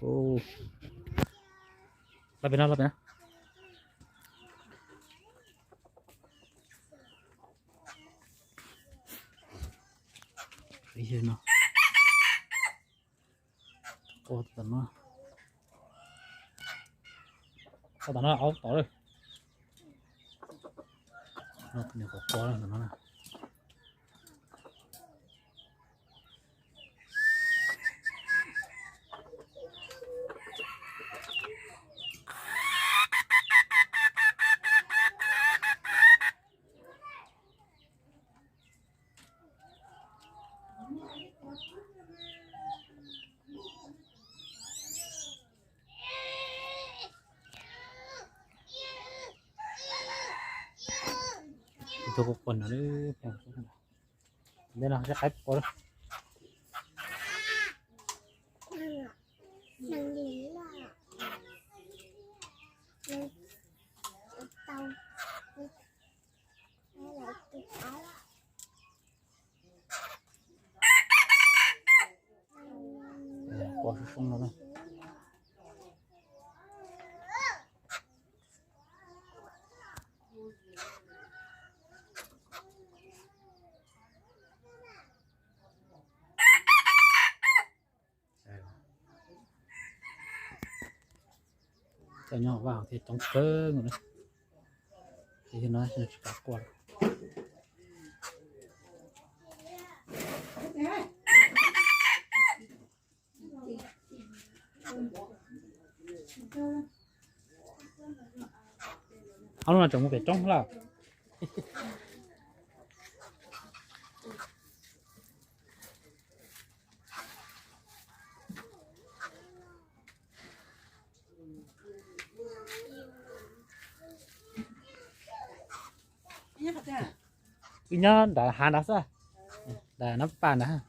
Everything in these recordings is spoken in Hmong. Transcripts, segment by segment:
Los pem no, los pem no. Ib no. Qua tom no. Qua tom no, aub tom lawm. No, tus niam qhuav qua tom no na. Tus quaj quaj no, ntawm no seb qaib qua. Qua soob soob no na. Cov nyob hauv vaj hauv thiaj coob kawg nkaus na. Ces yog no tsis kav qua. Ob lub no tseem mus pem roob lawm. Wb nyob nram hav nrad xwb, nram nab pas nrad.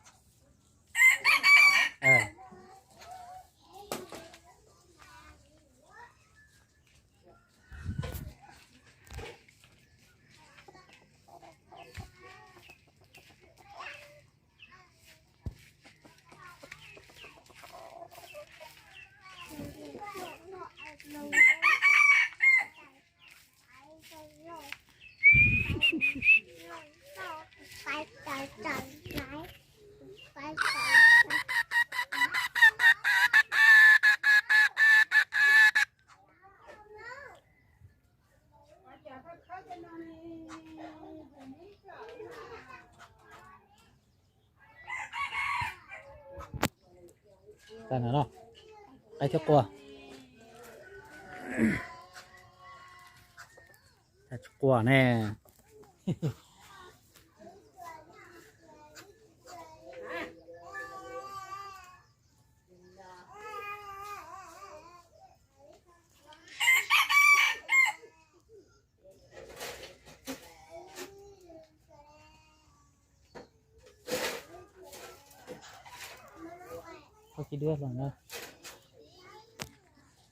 Tag no, qaib thiab qua. Tsis qua ne.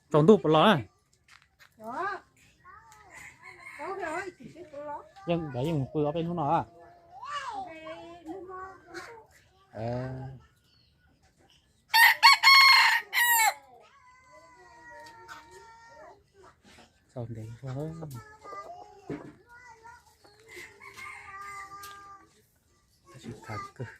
Tsaus ntuj puas los na? Yeej, yeej mus pw ob peb hnub no. Txaus ntev, tab sis khav kawg.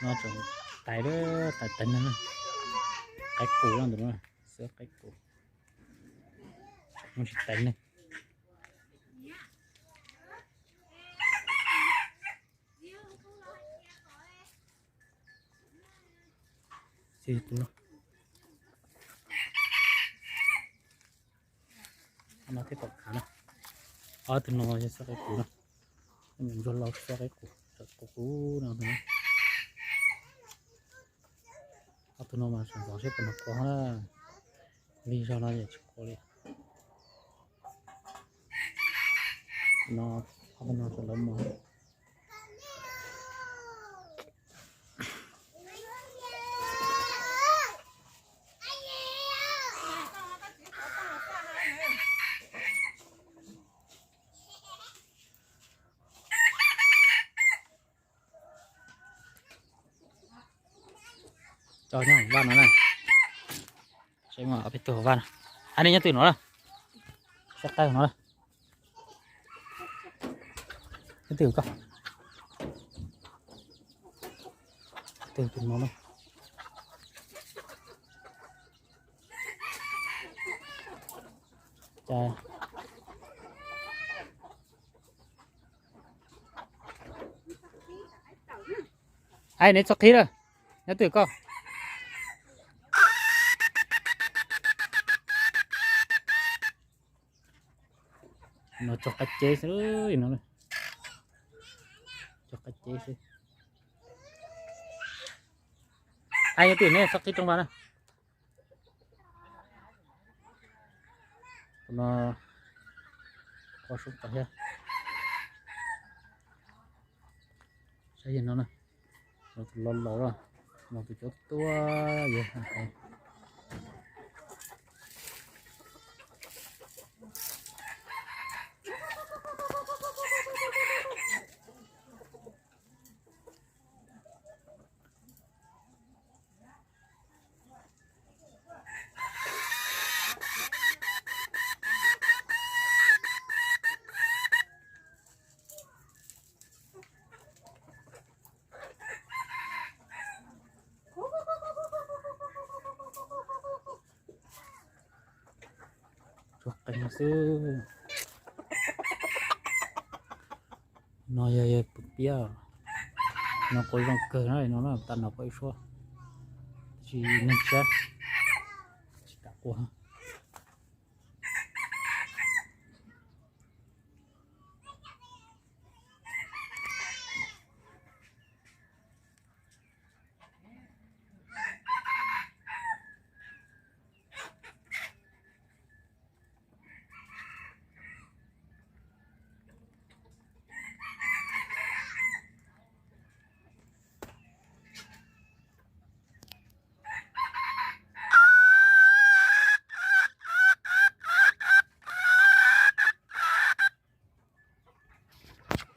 No tseem tais, tais teev no, qaib qus ntawm no, xwb qaib qus, no tsis teev ne. No thiab tom khav na, ob tug no yog xwb qaib qus na, ntsuag laus xwb qaib qus, qaib qus no. Ob tug no mas sawv ntxov seb puas nrog qua na. Lig zog no ces tsis qua li. No, ob tug no rau lawv mus. Coj nyob hauv vaj no na. Seb mas ob peb tug hauv vaj no. Ab, nej nyob twg no na? Sab qab no na. Nyob twg koj? Twg tus no na? Cas Ai, neb txhob qhib lawm, nyob twg koj? No tso qab ceb xwb no, tso qab ceb xwb. Ai, nyob twg neb txhob qhib rooj vag na. Tus no qua suab tod thiab. Saib yog no na, no tus laus laus, no tus cov tuaj yog. Tsuag qees xwb. No yog yawg pw piab, no qua zoo kawg na, no na, tag no qua ib suab, tab sis neeg tshiab tsis kam qua.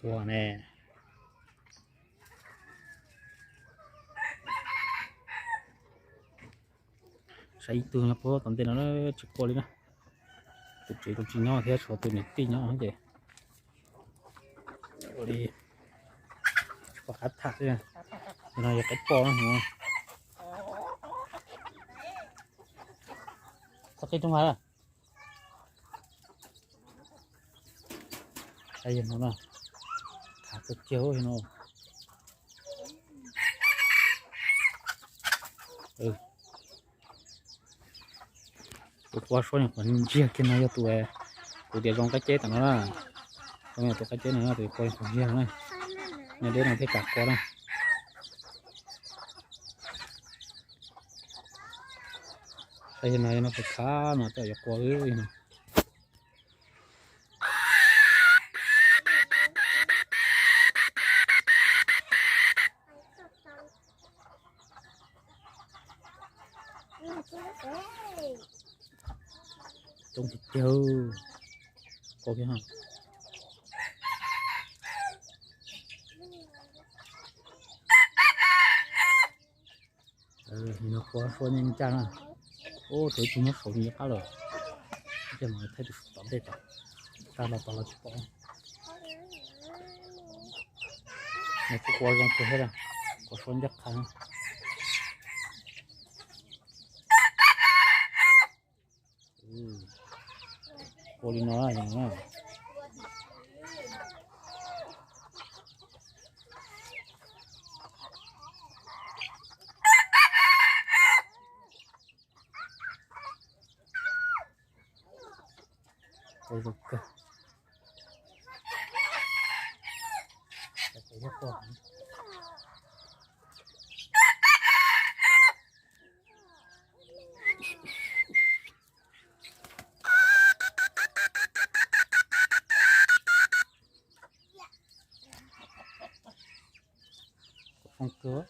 Qua ne. Saib ib tug nyob puag tom ntej no tsis qua li na. Tus tsev tsis nyob thiab, tshuav tus niam tij nyob ces ua li tsis pom qab tham xwb. No yog qaib poj no. Txhob qhib rooj vag. Saib yog no na, khav kawg kiag no. Tus qua suab nyuam qhuav ntsiag kiag no yog tus kuv tias zoo qab ceb tom no na. Zoo yog tus qab ceb no, tus qua nyuam qhuav ntsiag no na. Nyob deb no thiaj kam qua na. Saib yog no, yog no tus khav mas tej yuav qua wb no. Coob tiag tiag. Qua kiag ha. No qua suab nyob ncaj na. Ub, tshuav ib tug nyob saud nyob qab lawm. Ces mas thaij tus tom ntej tom, tag los tod los tsis pom. Nws kuj qua zoo kawg thiab, qua suab ncaj qha. Qua li no na. Qua zoo kawg. Peb yog qua. Saib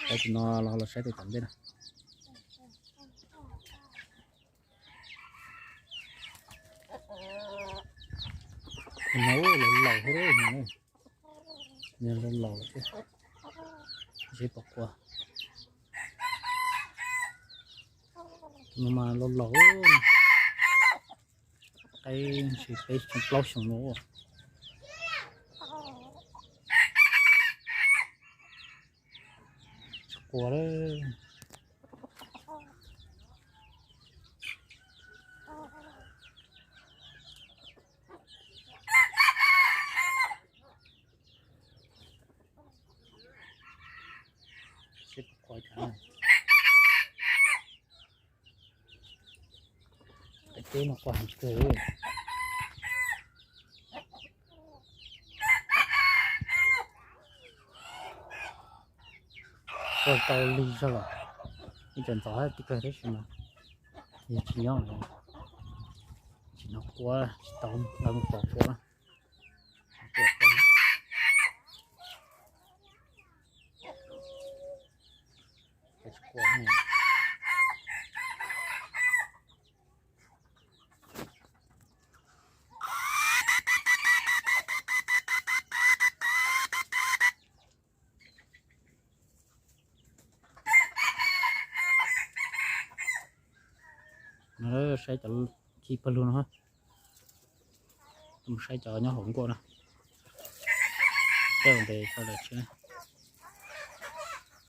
tus no los los saib tus tom ntej na. No laus laus thiab, laus laus thiab, seb puas qua. No mas laus laus, qaib ntshe peb xyoo plaub xyoo no. Tsis qua lawm. Seb puas qua cas. Daim teb no qua heev kawg. Qua tau lig zog los, ib co ntxov tib kawg tab sis mas yog tsis nyob, tsis nyob qua, tsis tau nqa mus pov qua. Saib cov khi pawg lug no, mus saib cov nyob hauv nkuaj no. Tej ntes tso lawm tsis